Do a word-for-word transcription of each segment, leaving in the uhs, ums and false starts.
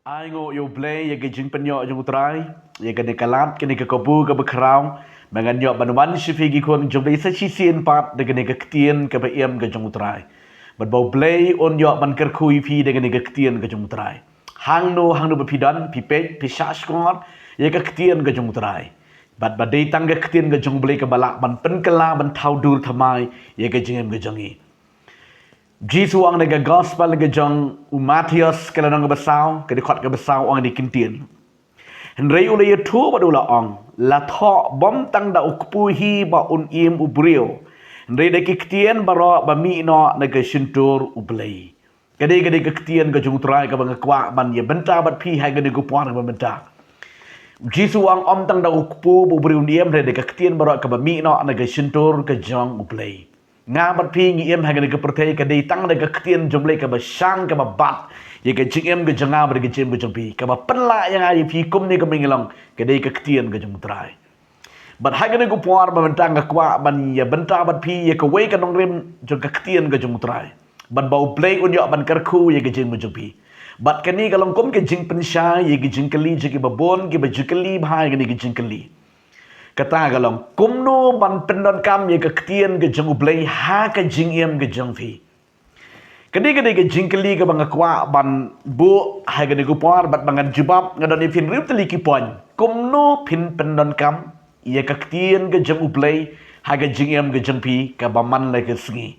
Ai nguh ïa U Blei ïa ka jingpynïoh jong U Trai, ïa kane ka lad, kane ka kabu kaba khraw ba ngan ïoh ban wan sha phi ki khun jong U Blei sa shisien pat da kane ka ktien kaba im ka jong U Trai. Bad ba U Blei un ïoh ban kyrkhu ïa phi da kane ka ktien ka jong U Trai. Hangno hangno ba phi don, phi peit, phi shahshkor ïa ka ktien ka jong U Trai. Bad ba dei tang ka ktien ka jong U Blei kaba lah ban pynkylla, ban thaw dur thymmai ïa ka jingim ka jong ngi. Jisu u ong ha ka gospel ka jong u Mathaios, ka lynnong kaba saw, ka dkhot kaba saw, u ong kine ki ktien. Hynrei u la ïathuh bad u la ong, la thoh bym tang da u kpu hi ba un im u briew, hynrei da ki ktien baroh ba mih noh na ka shyntur U Blei. Ka dei, ka dei ka ktien ka jong U Trai kaba nga kwah ban ïa bynta bad phi ha kane ka por kaba mynta. Jisu u ong ym tang da u kpu ba u briew un im, hynrei da ka ktien baroh kaba mih noh na ka shyntur ka jong U Blei. Nga bad phi ngi im ha kane ka pyrthei ka dei tang da ka ktien jong U Blei kaba shang, kaba bat ïa ka jingim ka jong nga bad ka jingim ka jong phi, kaba pynlah ïa nga ïa phi kumne kumba ngi long, ka dei ka ktien ka jong U Trai. Bad ha kane ka por ba mynta nga kwah ban ïa bynta bad phi ïa kawei ka nongrim jong ka ktien ka jong U Trai. Bad ba U Blei un ïoh ban kyrkhu ïa ka jingim ka jong phi. Bad kane ka long kum ka jingpynshai ïa ka jingkylli jong kiba bun, kiba ju kylli bha ïa kane ka jingkylli. Kata ka long, kumno ban pyndonkam ïa ka ktien ka jong U Blei ha ka jingim ka jong phi. Ka dei, ka dei ka jingkylli kaba nga kwah ban buh ha kane ka por, bad ba ngan jubab, nga don ïa phi hynriew tylli ki point. Kumno phin pyndonkam ïa ka ktien ka jong U Blei ha ka jingim ka jong phi kaba man la ka sngi.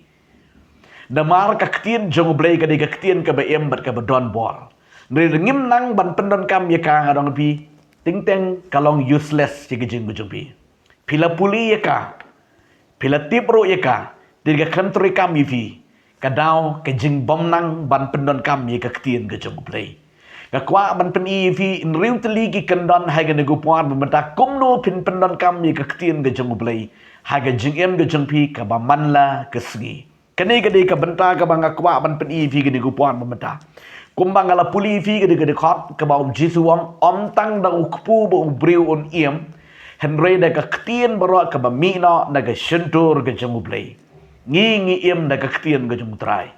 Namar ka ktien jong U Blei ka dei ka ktien kaba im bad kaba don bor. Hynrei lada ngim nang ban pyndonkam ïa ka, nga ong ïa phi, teng teng ka long useless ïa ka jingim ka jong phi. Phi la pule ïa ka, phi la tip ruh ïa ka, te ka khlem treikam ïa phi, ka daw ka jingbymnang ban pyndonkam ïa ka ktien ka jong U Blei. Nga kwah ban pyni ïa phi hynriew tylli ki kyndon ha kane ka por ba mynta, kumno phin pyndonkam ïa ka ktien ka jong U Blei ha ka jingim ka jong phi kaba man la ka sngi. Kane ka dei ka bynta kaba nga kwah ban pyni ïa phi kane ka por ba mynta. Kumba nga la pule ïa phi, ka dei ka dkhot kaba u Jisu u ong, ym tang da u kpu ba u briew un im, hynrei da ka ktien baroh kaba mih noh na ka shyntur ka jong U Blei. Ngi, ngi im da ka ktien ka jong U Trai.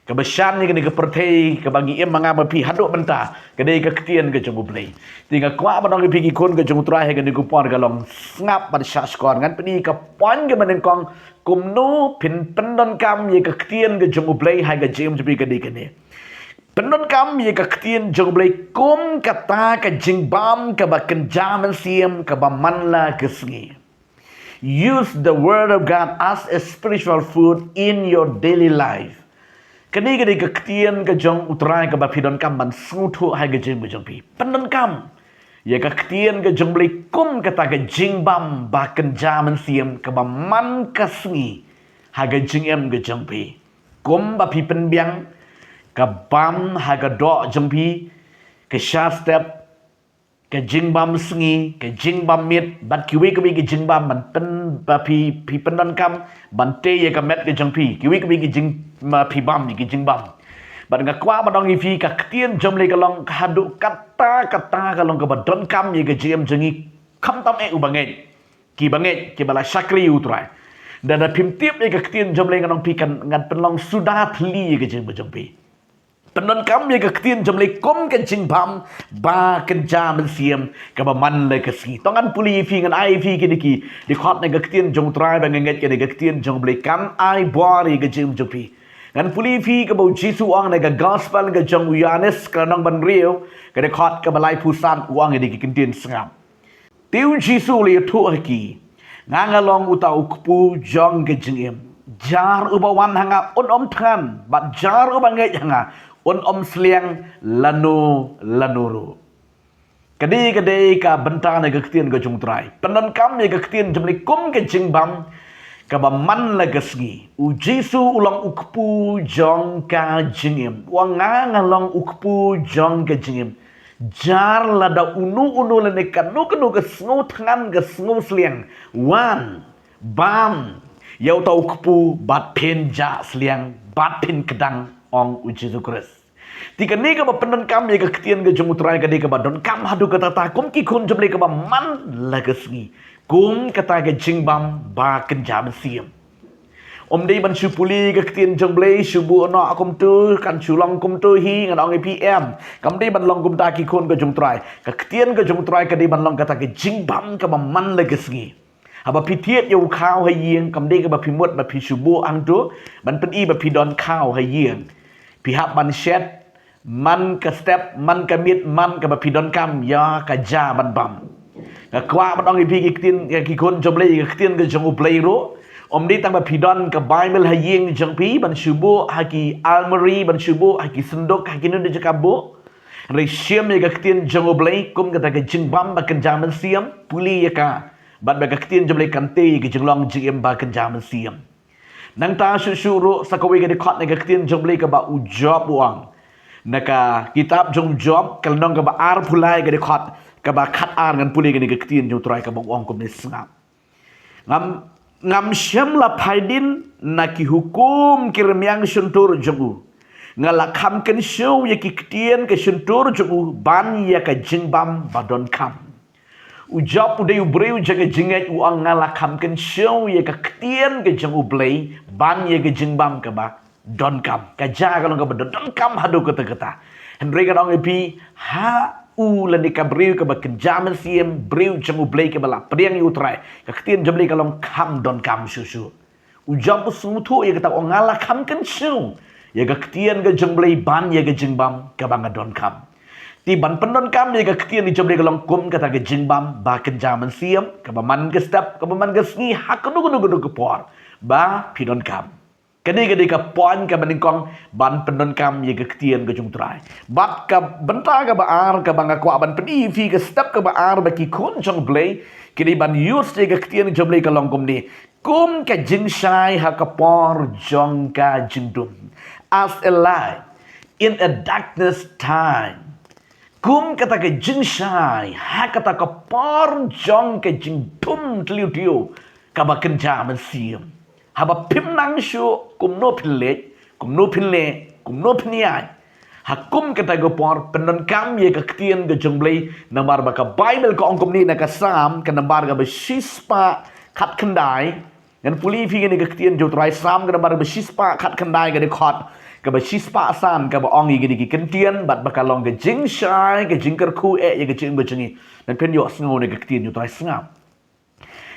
Kaba shan ïa kane ka pyrthei kaba ngi im ma nga ma phi haduh mynta, ka dei ka ktien ka jong U Blei. Te nga kwah ban ong ïa phi ki khun ka jong U Trai ha kane ka por, ka long sngap bad shahshkor. Ngan pyni ka point kaba nyngkong, kumno phin pyndonkam ïa ka ktien ka jong U Blei ha ka jingim jong phi, ka dei kane. Pyndonkam ïa ka ktien jong U Blei kum kata ka jingbam kaba kynja mynsiem kaba man la ka sngi. Use the word of God as a spiritual food in your daily life. Kane ka dei ka ktien ka jong U Trai kaba phi donkam ban sngewthuh ha ka jingim ka jong phi. Pyndonkam ïa ka ktien ka jong U Blei kum kata ka jingbam ba kynja mynsiem kaba man ka sngi ha ka jingim ka jong phi. Kumba phi pynbiang ka bam ha ka doh jong phi, ka sha step, ka jingbam sngi, ka jingbam miet, bad kiwei kiwei ki jingbam ban pyn, ba phi, phi pyndonkam ban tei ïa ka met ka jong phi, kiwei kiwei ki jing, ma phi bam ïa ki jingbam. Bad nga kwah ban ong ïa phi, ka ktien jong U Blei ka long haduh katta katta ka long kaba donkam ïa ka jingim jong ngi, khamtam eh uba ngeit, kiba ngeit, kiba la shakri U Trai. Da, da phim tip ïa ka ktien jong U Blei, ngan ong ïa phi, kan, ngan pynlong suda thylli ïa ka jingim jong phi. Pyndonkam ïa ka ktien jong U Blei kum ka jingbam ba kynja mynsiem kaba man la ka sngi. To ngan pule ïa phi, ngan ai ïa phi kine ki dkhot na ka ktien jong U Trai ba nga ngeit kane ka ktien jong U Blei kan ai bor ïa ka jingim jong phi. Ngan pule ïa phi kaba u Jisu u ong na ka gospel ka jong u Ïoannis, ka lynnong ba hynriew, ka dkhot kaba laiphew san, u ong ïa kine ki ktien, sngap. Te u Jisu u la ïathuh ha ki, nga, nga long uta u kpu jong ka jingim. Jar uba wan ha nga un ym thngan, bad jar uba ngeit ha nga un ym sliang lano lano ruh. Ka dei, ka dei ka bynta na ka ktien ka jong U Trai. Pyndonkam ïa ka ktien jong U Blei kum ka jingbam kaba man la ka sngi. U Jisu u long u kpu jong ka jingim. U ong, nga, nga long u kpu jong ka jingim. Jar lada uno uno lane kano kano ka sngewthngan, ka sngewsliang, wan, bam ïa uta u kpu bad phin jah sliang bad phin kdang, ong u Jisu Khrist. Te kane kaba pyndonkam ïa ka ktien ka jong U Trai ka dei kaba donkam haduh katta katta kum ki khun jong U Blei kaba man la ka sngi. Kum kata ka jingbam ba kynja mynsiem. Ym dei ban shu pule ka ktien jong U Blei, shu buh noh kumtu, kan shu long kumtu hi, ngan ong ïa phi em. Kam dei ban long kumta ki khun ka jong U Trai. Ka ktien ka jong U Trai ka dei ban long kata ka jingbam kaba man la ka sngi. Haba phi thied ïa u khaw ha ïing, kam dei kaba phi mut ba phi shu buh hangtu, ban pyni ba phi don khaw ha ïing. Phi hap ban shet, man ka step, man ka miet, man kaba phi donkam ïa ka ja ban bam. Nga kwah ban ong ïa phi ki ktien, ïa ki khun jong U Blei, ïa ka ktien ka jong U Blei ruh. Ym dei tang ba phi don ka Bible ha ïing jong phi, ban shu buh ha ki almari, ban shu buh ha ki synduk, ha kino kino jaka buh. Hynrei shim ïa ka ktien jong U Blei kum kata ka jingbam ba kynja mynsiem, pule ïa ka. Bad ba ka ktien jong U Blei kan tei ïa ka jinglong jingim ba kynja mynsiem. Nangta shuh shuh ruh sa kawei ka dkhot na ka ktien jong U Blei kaba u Job u ong. Na ka kitab jong u Job, ka lynnong kaba arphew lai ka dkhot, kaba khatar, ngan pule kane ka ktien jong U Trai kaba u ong kumne, sngap. Ngam, ngam shym la phai dien na ki hukum ki rmiang shyntur jong u. Nga la kham kynshew ïa ki ktien ka shyntur jong u ban ïa ka jingbam ba donkam. U Job u dei u briew jong ka jingngeit, u ong, nga la kham kynshew ïa ka ktien ka jong U Blei ban ïa ka jingbam kaba donkam. Ka ja ka long kaba donkam haduh katta katta. Hynrei ngan ong ïa phi, ha u lane ka briew kaba kynja mynsiem, briew jong U Blei kaba la pdiang ïa U Trai, ka ktien jong U Blei ka long kham donkam shuh shuh. U Job u sngewthuh ïa kata, u ong, nga la kham kynshew ïa ka ktien ka jong U Blei ban ïa ka jingbam kaba nga donkam. Te ban pyndonkam ïa ka ktien ka jong U Blei ka long kum kata ka jingbam ba kynja mynsiem, kaba man ka step, kaba man ka sngi, ha kano kano kano ka por ba phi donkam. Kane ka dei ka point kaba nyngkong ban pyndonkam ïa ka ktien ka jong U Trai. Bad ka bynta kaba ar kaba nga kwah ban pyni ïa phi, ka step kaba ar ba ki khun jong U Blei ki dei ban use ïa ka ktien jong U Blei ka long kumne. Kum ka jingshai ha ka por jong ka jingdum. As a light in a darkness time. Kum kata ka jingshai ha kata ka por jong ka jingdum tliw tliw kaba kynja mynsiem. Haba phim nang shuh kumno phin leit, kumno phin leh, kumno phin ïaid. Ha kum kata ka por pyndonkam ïa ka ktien ka jong U Blei, namar ba ka Bible ka ong kumne na ka Salm ka nambar kaba shispah khatkhyndai. Ngan pule ïa phi kane ka ktien jong U Trai, Salm ka nambar kaba shispah khatkhyndai ka dkhot kaba shispah san, kaba ong ïa kine ki kyntien, bad ba ka long ka jingshai, ka jingkyrkhu eh ïa ka jingim ka jong ngi. Ngan pynïohsngew na ka ktien jong U Trai, sngap.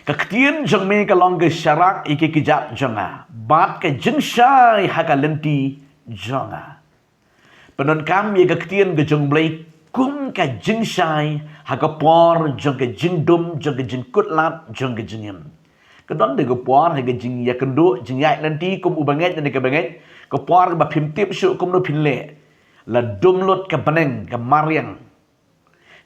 Ka ktien jong me ka long ka sharak ïa ki kjat jong nga, bad ka jingshai ha ka lynti jong nga. Pyndonkam ïa ka ktien ka jong U Blei kum ka jingshai ha ka por jong ka jingdum, jong ka jingkut lad, jong ka jingim. Ka don de ka por ha ka jingïakynduh, jingïaid lynti kum u bangeit ne ka bangeit, ka por kaba phim tip shuh kumno phin leh. La dum lut ka bneng, ka mariang.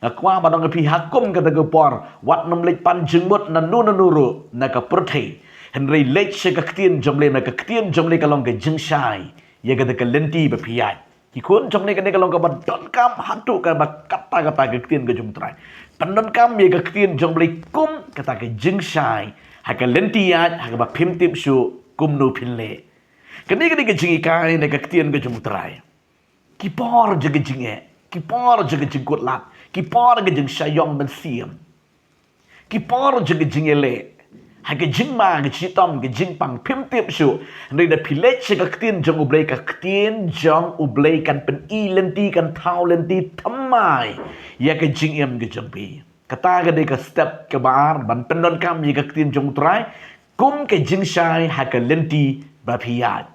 Nga kwah ban ong ïa phi, ha kum kata ka por, wat nym leit pan jingmut nano nano ruh na ka pyrthei. Hynrei leit sha ka ktien jong U Blei, namar ka ktien jong U Blei ka long ka jingshai ïa kata ka lynti ba phi ïaid. Ki khun jong U Blei, kane ka long kaba donkam haduh kaba katta katta, ka ktien ka jong U Trai. Pyndonkam ïa ka ktien jong U Blei kum kata ka jingshai ha ka lynti ïaid, ha kaba phim tip shuh kumno phin leh. Kane ka dei ka jinghikai na ka ktien ka jong U Trai. Ki por jong ka jingeh, ki por jong ka jingkut lad, ki por ka jingshah ïong mynsiem, ki por jong ka jingïaleh, ha ka jingma, ka jitom, ka jingpang, phim tip shuh. Hynrei da phi leit sha ka ktien jong U Blei, ka ktien jong U Blei kan pyni lynti, kan thaw lynti thymmai ïa ka jingim ka jong phi. Kata ka dei ka step kaba ar, ban pyndonkam ïa ka ktien jong U Trai kum ka jingshai ha ka lynti ba phi ïaid,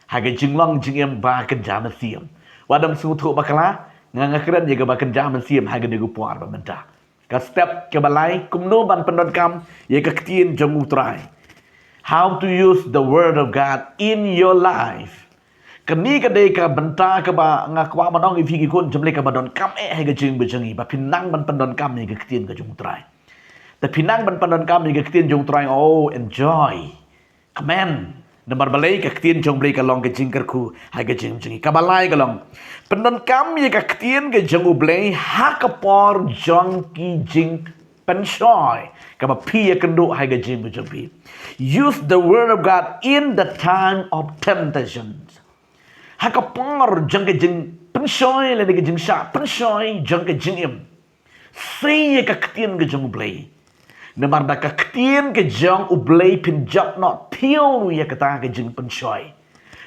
ha ka jinglong jingim ba kynja mynsiem. Wat nym sngewthuh bakla, nga, nga kren ïa kaba kynja mynsiem ha kane ka por ba mynta. Ka step kaba lai, kumno ban pyndonkam ïa ka ktien jong U Trai. How to use the word of God in your life. Kane ka dei ka bynta kaba nga kwah ban ong ïa phi ki khun jong U Blei, kaba donkam eh ha ka jingim ka jong ngi, ba phin nang ban pyndonkam ïa ka ktien ka jong U Trai. Da phin nang ban pyndonkam ïa ka ktien jong U Trai, oh, enjoy. Amen. Namar balei? Ka ktien jong U Blei ka long ka jingkyrkhu ha ka jingim jong ngi. Kaba lai ka long, pyndonkam ïa ka ktien ka jong U Blei ha ka por jong ki jingpynshoi kaba phi ïakynduh ha ka jingim jong phi. Use the word of God in the time of temptations. Ha ka por jong ka jingpynshoi lane ka jingshah pynshoi jong ka jingim, sei ïa ka ktien ka jong U Blei. Namar da ka ktien ka jong U Blei phin jop noh tiew ïa kata ka jingpynshoi.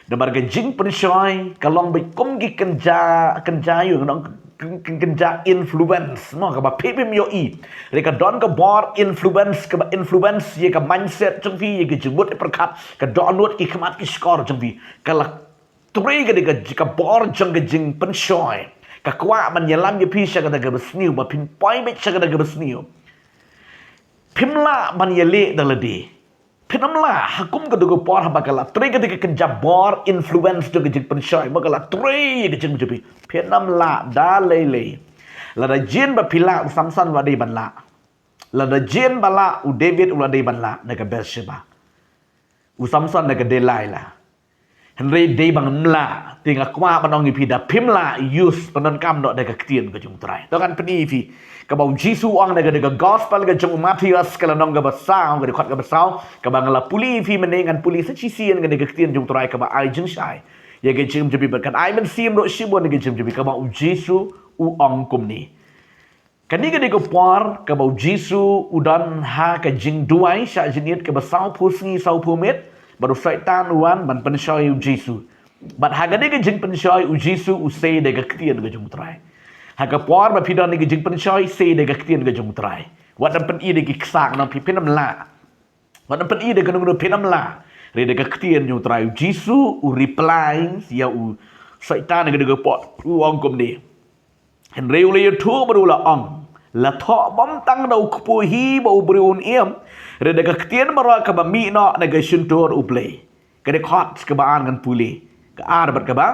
Namar ka jingpynshoi ka long beit kum ki kynja, kynja ïa u nong, kyn-, kyn-, kynja influence mo, kaba phi phim ïohi. Re ka don ka bor influence, kaba influence ïa ka mindset jong phi, ïa ka jingmut ïa pyrkhat, ka dohnud, ki khmat ki shkor jong phi. Ka la trei ka dei ka, ka bor jong ka jingpynshoi. Ka kwah ban ïalam ïa phi sha kata kaba sniew, ba phin poi beit sha kata kaba sniew. Phim lah ban ïaleh da lade. Phin ym lah, ha kum ka dei ka por haba ka la trei ka dei ka kynja bor influence jong ka jingpynshoi, ba ka la trei ka jingpynshoi. Phin ym lah da lei lei. Lada jin ba phi lah, u Samson u la dei ban lah. Lada jin ba lah, u David u la dei ban lah na ka Bathsheba. U Samson na ka Delilah. Hynrei dei ban ym lah, te nga kwah ban ong ïa phi da phim lah, use, pyndonkam noh da ka ktien ka jong U Trai. To ngan pyni ïa phi kaba U Jisu u ong na ka, na ka gospel ka jong u Mathaios ka lynnong kaba saw, ka dkhot kaba saw, kaba nga la pule ïa phi mynne, ngan pule sa shisien ka, na ka ktien jong U Trai kaba ai jingshai ïa ka jingim jong phi, bad kan ai mynsiem ruh shibun ïa ka jingim jong phi, kaba U Jisu u ong kumne. Kane ka dei ka por kaba U Jisu u don ha ka jingduwai shah jingit kaba sawphew sngi sawphew miet, bad u Soitan u wan ban pynshoi U Jisu. Bad ha kane ka jingpynshoi U Jisu u sei da ka ktien ka jong U Trai. Ha ka por ba phi don ha ka jingpynshoi, sei da ka ktien ka jong U Trai. Wat nang pyni da ki ksa, nang phi, phin ym lah. Wat nang pyni da kano kano, phin ym lah. Re da ka ktien jong U Trai. U Jisu u reply ïa u Soitan ha ka dei ka por, u ong kumne. Hynrei u la ïathuh bad u la ong, la thoh bym tang da u kpu hi bad u briew un im, re da ka ktien baroh kaba mih noh na ka shyntur U Blei. Ka dkhot kaba ar ngan pule. Ka ar bad kaba,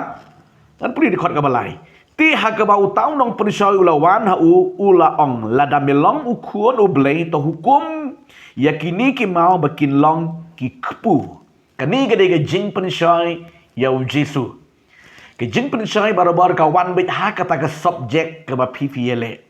ngan pule dkhot kaba lai. Te ha kaba uta u nongpynshoi u la wan ha u, u la ong, lada me long u Khun U Blei, to hukum ïa kine ki maw ba kin long ki kpu. Kane ka dei ka jingpynshoi ïa U Jisu. Ka jingpynshoi barabor ka wan beit ha kata ka subject kaba phi phi ïaleh.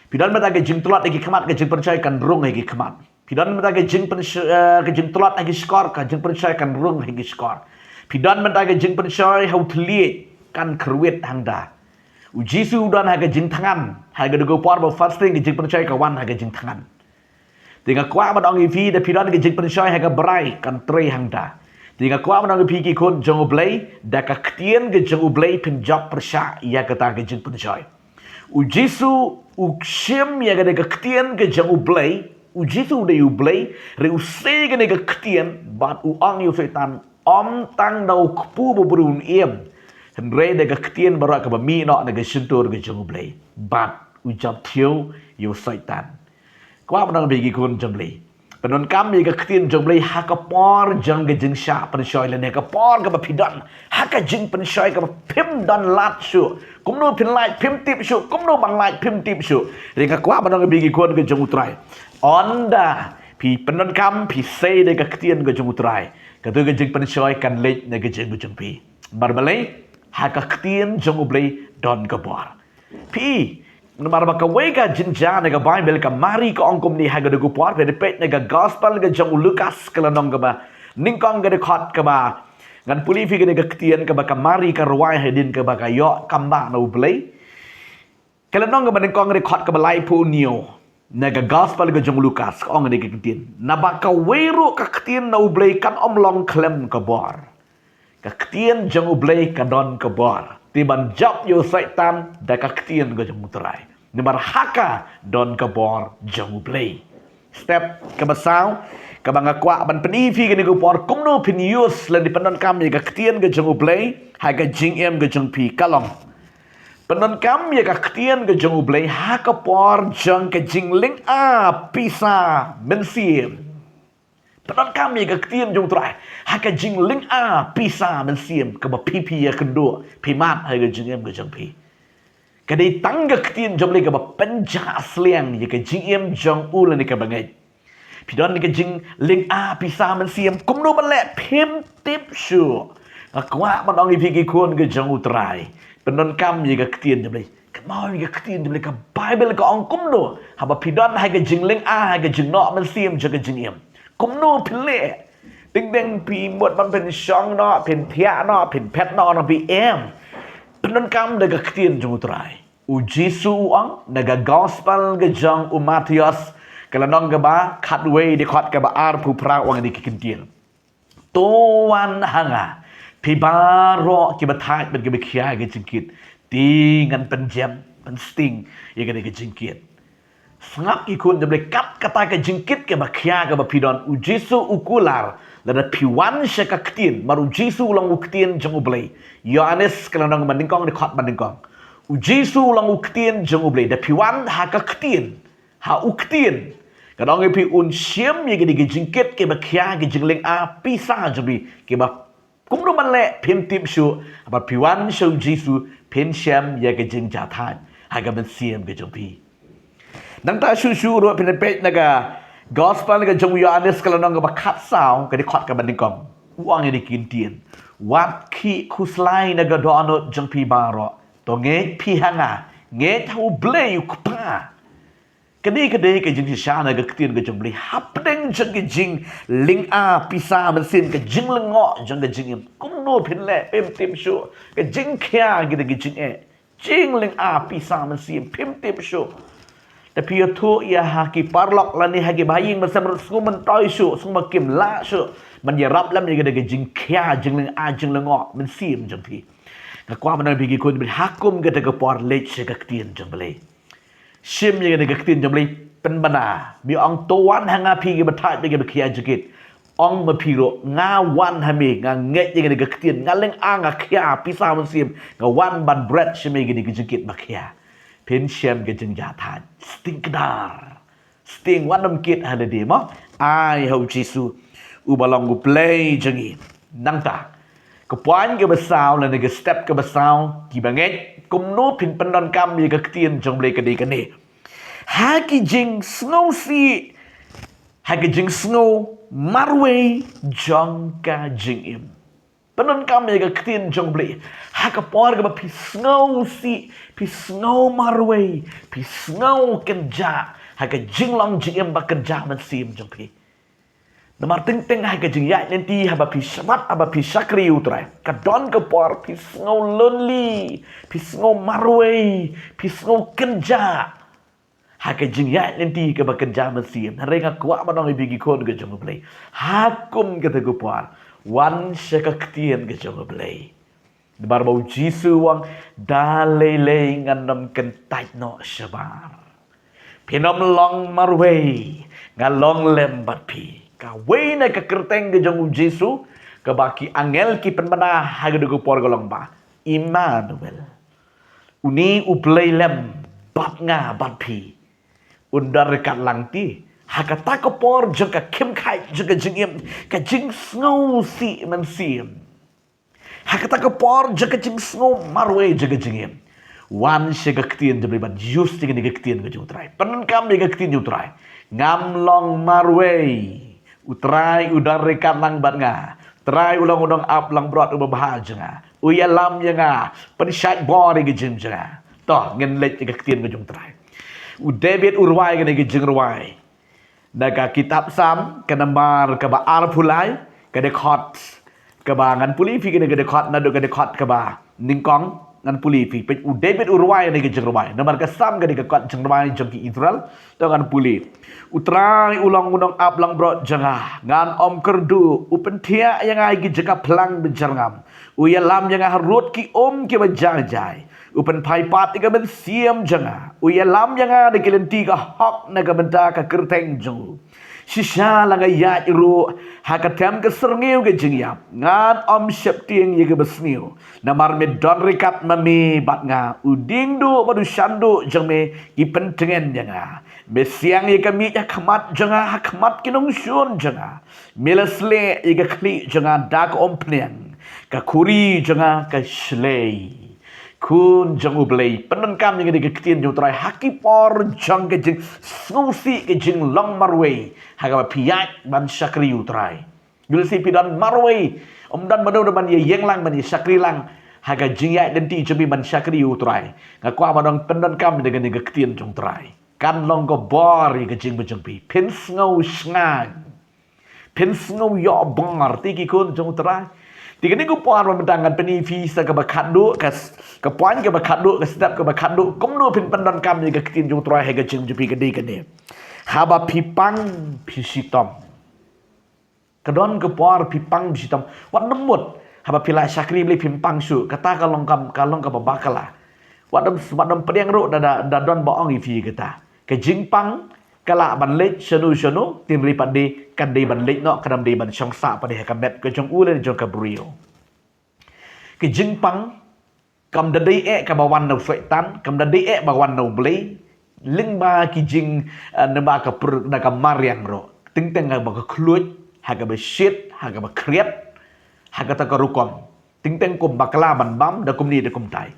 Phi don mynta ka jingtlot ha ki khmat, ka jingpynshoi kan rung ha ki khmat. Phi don mynta ka jingpynsh-, eh, ka jingtlot ha ki shkor, ka jingpynshoi kan rung ha ki shkor. Phi don mynta ka jingpynshoi ha u thylliej, kan kyrwit hangta. U Jisu u don ha ka jingthngan, ha ka dei ka por ba fasting, ka jingpynshoi ka wan ha ka jingthngan. Te nga kwah ban ong ïa phi, da phi don ka jingpynshoi ha ka brai, kan trei hangta. Te nga kwah ban ong ïa phi ki khun jong U Blei, da ka ktien ka jong U Blei phin jop pyrshah ïa kata ka jingpynshoi. U Jisu u shim ïa kane ka ktien ka jong U Blei, U Jisu u dei U Blei, re u sei kane ka ktien, bad u ong ïa u Soitan, ym tang da u kpu bad u briew un im. Hynrei da ka ktien baroh kaba mih noh na ka shyntur ka jong U Blei. Bad u jop tiew ïa u Soitan. Kwah ban ong ïa phi ki khun jong U Blei, pyndonkam ïa ka ktien jong U Blei ha ka por jong ka jingshah pynshoi lane ha ka por kaba phi don ha ka jingpynshoi kaba phim don lad shuh. Kumno phin lait phim tip shuh, kumno ban lait phim tip shuh. Re nga kwah ban ong ïa phi ki khun ka jong U Trai, ynda phi pyndonkam, phi sei da ka ktien ka jong U Trai, kato ka jingpynshoi kan leit na ka jingim ka jong phi. Namar balei? Ha ka ktien jong U Blei don ka bor. Phi, namar ba kawei ka jingjia na ka Baibl, ka Mari ka ong kumne ha ka dei ka por, phi peit na ka gospel ka jong u Lukas ka lynnong kaba nyngkong, ka dkhot kaba, ngan pule ïa phi kane ka ktien kaba ka Mari ka rwai hadien kaba ka ïoh kam bha na U Blei. Ka lynnong kaba nyngkong, ka dkhot kaba laiphew hynñiew, na ka gospel ka jong u Lukas, ka ong kane ka ktien. Naba kawei ruh ka ktien na U Blei kan ym long khlem ka bor. Ka ktien jong U Blei ka don ka bor. Te ban jop ïa u Soitan da ka ktien ka jong U Trai. Namar ha ka don ka bor jong U Blei. Step kaba saw, kaba nga kwah ban pyni ïa phi kane ka por, kumno phin use lane pyndonkam ïa ka ktien ka jong U Blei ha ka jingim ka jong phi, ka long, pyndonkam ïa ka ktien ka jong U Blei ha ka por jong ka jinglynga pisa mynsiem. Pyndonkam ïa ka ktien jong U Trai ha ka jinglynga pisa mynsiem, kaba phi phi ïakynduh, phi mad ha ka jingim ka jong phi. Ka dei tang ka ktien jong U Blei kaba pynjah sliang ïa ka jingim jong u lane kaba ngeit. Phi don ka jinglynga pisa mynsiem, kumno ban leh phim tip shuh. Nga kwah ban ong ïa phi ki khun ka jong U Trai, pyndonkam ïa ka ktien jong U Blei. Kynmaw ïa ka ktien jong U Blei, ka Baibl ka ong kumno. Haba phi don ha ka jinglynga, ha ka jingnoh mynsiem jong ka jingim, kumno phin leh? Teng teng phi mut ban pynshong noh, phin thiah noh, phin phet noh, nang phi em. Pyndonkam da ka ktien jong U Trai. U Jisu u ong na ka gospel ka jong u Mathaios, Ka lynnong kaba khatwei, dkhot kaba arphew phra, u ong ïa kine ki kyntien: To wan ha nga, phi baroh kiba thait bad kiba khia ïa ka jingkit, te ngan pynjem pynsting ïa kane ka jingkit. Sngap ki khun jong U Blei, kat kata ka jingkit kaba khia kaba phi don, U Jisu u kular, lada phi wan sha ka ktien. Namar U Jisu u long u ktien jong U Blei. Ïoannis ka lynnong ba nyngkong, dkhot ba nyngkong. U Jisu u long u ktien jong U Blei. Da phi wan ha ka ktien, ha u ktien, ka ong ïa phi un shim ïa kine ki jingkit kiba khia, ki jinglynga pisa jong phi, kiba kumno ban leh phim tip shuh. Haba phi wan sha U Jisu, phin shem ïa ka jingjahthait ha ka mynsiem ka jong phi. Nangta shuh shuh ruh, phin peit na ka Gospel ka jong u Ïoannis ka lynnong kaba khatsaw, ka dkhot kaba nyngkong. U ong ïa kine ki kyntien: Wat khih khuslai na ka dohnud jong phi baroh. To ngeit phi ha nga, ngeit ha U Blei U Kpa. Kane ka dei ka jingshisha na ka ktien ka jong U Blei hapdeng jong ka jinglynga pisa mynsiem, ka jinglyngngoh jong ka jingim. Kumno phin leh phim tip shuh, ka jingkhia kine ki jingeh, jinglynga pisa mynsiem, phim tip shuh. Da phi ïathuh ïa ha ki paralok lane ha ki bahaïing bahasem ruh, sngewmyntoi shuh, sngewbha kim lah shuh ban ïarap lem ïa kane ka jingkhia, jinglynga, jinglyngngoh mynsiem jong phi. Nga kwah ban ong ïa phi ki khun, ha kum kata ka por, leit sha ka ktien jong U Blei. Shim ïa kane ka ktien jong U Blei, pynbna. Me ong, to wan ha nga phi kiba thait bad kiba khia jingkit. Ong ma phi ruh, nga wan ha me, nga ngeit ïa kane ka ktien, nga lynga, nga khia pisa mynsiem, nga wan ban bret shim ïa kane ka jingkit ba khia. Phin shem ka jingjahthait. Sting kdar. Sting, wat nym kit ha lade mo. Ai ha U Jisu uba long U Blei jong ngi. Nangta ka point kaba saw lane ka step kaba saw, kiba ngeit, kumno phin pyndonkam ïa ka ktien jong U Blei ka dei kane: Ha ki jingsngewsih, ha ki jingsngew marwei jong ka jingim. Pyndonkam ïa ka ktien jong U Blei ha ka por kaba phi sngewsih, phi sngew marwei, phi sngew kynjah ha ka jinglong jingim bad kynjah mynsiem jong phi. Namar teng teng ha ka jingïaid lynti, haba phi shabat, haba phi shakri ïa U Trai, ka don ka por phi sngew lonely, phi sngew marwei, phi sngew kynjah ha ka jingïaid lynti kaba kynjah mynsiem. Hynrei nga kwah ban ong ïa phi ki khun ka jong U Blei, ha kum kata ka por, wan sha ka ktien ka jong U Blei. Namar ba U Jisu u ong, da lei lei ngan nym kyntait noh shabar. Phin nym long marwei, nga long lem bad phi. Kawei na ka kyrteng ka jong U Jisu kaba ki angel ki pynbna ha kata ka por ka long ba Immanuel. Une U Blei lem bad nga bad phi. Un don ryngkat lang te ha kata ka por jong ka khim khait jong ka jingim, ka jingsngewsih mynsiem, ha kata ka por jong ka jingsngew marwei jong ka jingim. Wan sha ka ktien jong U Blei, ban use ïa kane ka ktien ka jong U Trai. Pyndonkam ïa ka ktien jong U Trai. Ngam long marwei. U Trai u don ryngkat lang bad nga. U Trai u long u nongap langbrot uba bha jong nga. U ïalam ïa nga. Pynshait bor ïa ka jingim jong nga. To ngin leit ïa ka ktien ka jong U Trai. U David u rwai kane ka jingrwai na ka kitab Salm, ka nambar kaba arphew lai, ka dkhot kaba, ngan pule ïa phi kane ka dkhot, naduh ka dkhot kaba nyngkong, ngan pule ïa phi. Peit, u David u rwai kane ka jingrwai. Namar ka Salm ka dei ka kot jingrwai jong ki Israel. To ngan pule. U Trai u long u nongap langbrot jong nga, ngan ym kyrduh. U pynthiah ïa nga ha ki jaka phlang bajyrngam. U ïalam ïa nga harud ki um kiba jai jai. U pynphai pat ïa ka mynsiem jong nga. U ïalam ïa nga da ki lynti ka hok na ka bynta ka kyrteng jong u. Shisha la nga ïaid ruh ha ka them ka syrngiew ka jingïap, ngan ym sheptieng ïa kaba sniew. Namar me don ryngkat ma me bad nga. U diengduh bad u shanduh jong me ki pyntngen ïa nga. Me siang ïa ka miej ha khmat jong nga, ha khmat ki nongshun jong nga. Me la sleh ïa ka khlieh jong nga da ka umphniang, ka khuri jong nga ka shlei. Khun jong U Blei, pyndonkam ïa kane ka ktien jong U Trai ha ki por jong ka jingsngewsih, ka jinglong marwei ha kaba phi ïaid ban shakri U Trai. Ïoh lehse phi don marwei, ym don mano ban ïa ïeng lang, ban ïa shakri lang ha ka jingïaid lynti jong phi ban shakri U Trai. Nga kwah ban ong, pyndonkam ïa kane ka ktien jong U Trai. Kan long ka bor ïa ka jingim jong phi. Phin sngew shngaiñ, phin sngew ïoh bor, te ki khun jong U Trai. Te kane ka por mynta ngan pyni ïa phi sa kaba khatduh, ka s-, ka point kaba khatduh, ka step kaba khatduh, kumno phin pyndonkam ïa ka ktien jong U Trai ha ka jingim jong phi, ka dei kane. Haba phi pang phi shitom. Ka don ka por phi pang phi shitom. Wat nym mut. Haba phi la shakri Blei phim pang shuh. Kata ka long kam, ka long kaba bakla. Wat nym, wat nym pdiang ruh da, da, da don ba ong ïa phi kata. Ka jingpang ka lah ban leit shano shano, hynrei pat de kan dei ban leit noh, kan dei ban shong sah pat de ha ka met ka jong u lane jong ka briew. Ka jingpang kam da dei eh kaba wan na u Soitan, kam da dei eh ba wan na u Blei. Lyngba ki jing, eh, lyngba ka pur, na ka mariang ruh. Teng teng ha kaba khluit, ha kaba shit, ha kaba khriat, ha kata ka rukom. Teng teng kum bakla ban bam, da kumne da kumtai.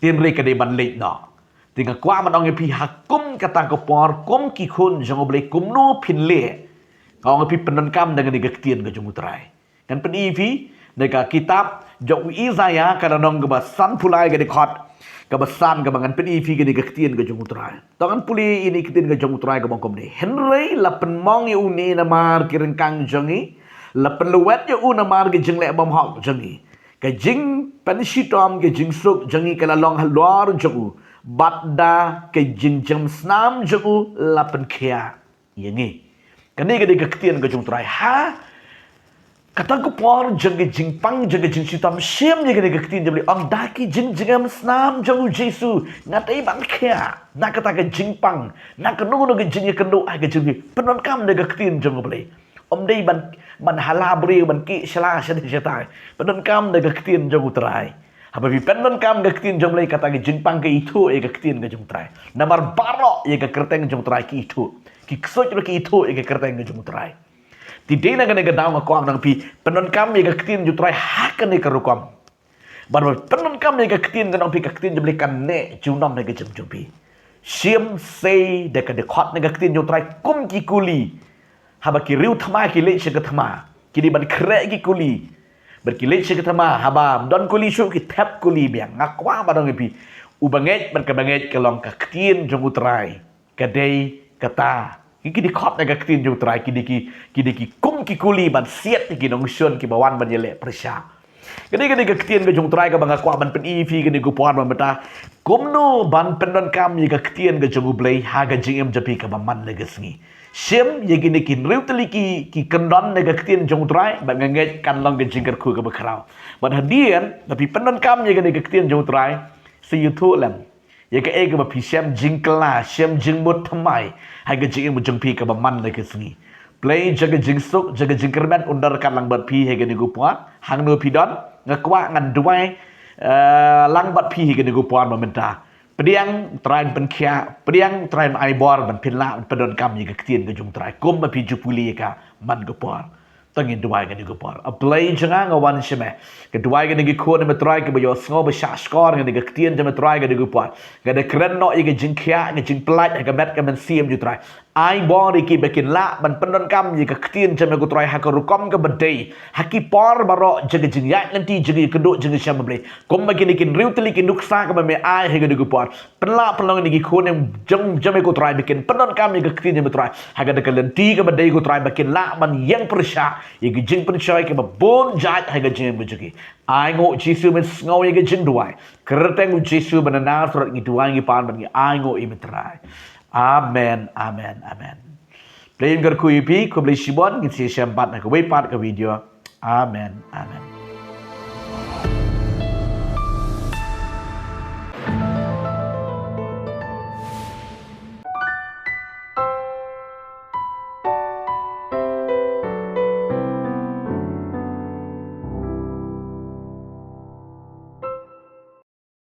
Hynrei ka dei ban leit noh. Te nga kwah ban ong ïa phi ha kum kata ka por, kum ki khun jong u Blei, kumno phin leh. Nga ong ïa phi, pyndonkam da kane ka ktien ka jong u Trai. Ngan pyni ïa phi na ka kitab jong u Isaïah, ka lynnong kaba sanphew lai, ka dkhot kaba san, kaba ngan pyni ïa phi kane ka ktien ka jong u Trai. To ngan pule ïa kane ka ktien ka jong u Trai kaba ong kumne: Hynrei la pynmong ïa une namar ki ryngkang jong ngi, la pynlwet ïa u namar ki jingleh bymhok jong ngi. Ka jingpynshitom, ka jingsuk jong ngi ka la long halor jong u, bad da ka jingjemsnam jong u la pynkhiah ïa ngi. Kane ka dei ka ktien ka jong u Trai. Ha kata ka por jong ka jingpang, jong ka jingshitom, shem ïa kane ka ktien jong u Blei, ong da ki jingjemsnam jong u Jisu nga dei ban khiah. Na kata ka jingpang, na kano kano ka jingïakynduh ha ka jingim, pyndonkam da ka ktien jong u Blei. Ym dei ban, ban hala briew, ban kih shala sha dei shatai. Pyndonkam da ka ktien jong u Trai. Haba phi pyndonkam ka ktien jong u Blei, kata ka jingpang ka ithuh ïa ka ktien ka jong u Trai. Namar baroh ïa ka kyrteng jong u Trai ki ithuh. Ki ksuid ruh ki ithuh ïa ka kyrteng ka jong u Trai. Te dei na kane ka daw nga kwah ban ong ïa phi, pyndonkam ïa ka ktien jong u Trai ha kane ka rukom. Bad ba pyndonkam ïa ka ktien, nga ong ïa phi, ka ktien jong u Blei kan neh junom ha ka jingim jong phi. Shim sei da ka dkhot na ka ktien jong u Trai kum ki kuli. Haba ki riew thma ki leit sha ka thma, ki dei ban khreh ki kuli. Bad ki leit sha ka thma, haba ym don kuli shuh ki thep kuli biang. Nga kwah ban ong ïa phi, u bangeit bad ka bangeit ka long ka ktien jong u Trai. Ka dei kata. Ki, ki dkhot na ka ktien jong u Trai, ki dei ki, ki dei ki kum ki kuli ban siat ïa ki nongshun kiba wan ban ïaleh pyrshah. Kane, kane ka ktien ka jong u Trai kaba nga kwah ban pyni ïa phi kane ka por ba mynta. Kumno ban pyndonkam ïa ka ktien ka jong u Blei ha ka jingim jong phi kaba man la ka sngi. Shim ïa kine ki hynriew tylli ki, ki kyndon na ka ktien jong u Trai, bad nga ngeit kan long ka jingkyrkhu kaba khraw. Bad hadien ba phi pyndonkam ïa kane ka ktien jong u Trai, sa ïathuh lem ïa kaei kaba phi shem jingkylla, shem jingmut thymmai ha ka jingim jong phi kaba man la ka sngi. Blei jong ka jingsuk, jong ka jingkyrmen un da ryngkat lang bad phi ha kane ka por. Hangno phi don, nga kwah ngan duwai, eh, lang bad phi ha kane ka por ba mynta. Pdiang u Trai un pynkhiah, pdiang u Trai un ai bor ban phin lah pyndonkam ïa ka ktien ka jong u Trai kumba phi ju pule ïa ka man ka por. To ngin duwai kane ka por. A Blei jong nga, nga wan sha me. Nga duwai kane ka khun jong me Trai kaba ïohsngew ba shahshkor kane ka ktien jong me Trai kane ka por. Nga da kren noh ïa ka jingkhiah, ka jingpyllait ha ka met ka mynsiem jong u Trai. Ai bor ïa ki ba kin lah ban pyndonkam ïa ka ktien jong me ko Trai ha ka rukom kaba dei. Ha ki por baroh jong ka jingïaid lynti, jong ka jingkynduh, jong ka shem Blei. Kumba kine ki hynriew tylli ki nuksa kaba me ai ha kane ka por. Pynlah pynlong ïa ki khun jong, jong me ko Trai ba kin pyndonkam ïa ka ktien jong me Trai. Ha kata ka lynti kaba dei ko Trai ba kin lah ban ïeng pyrshah ïa ki jingpynshoi kiba bun jait ha ka jingim jong ki. Ai nguh Jisu, men sngew ïa ka jingduwai. Kyrteng u Jisu ba na Nasareth ngi duwai ngi pan bad ngi ai nguh ïa me Trai. Amen, amen, amen. Blei un kyrkhu ïa phi, khublei shibun, ngin sa ïashem pat ha kawei pat ka video. Amen, amen.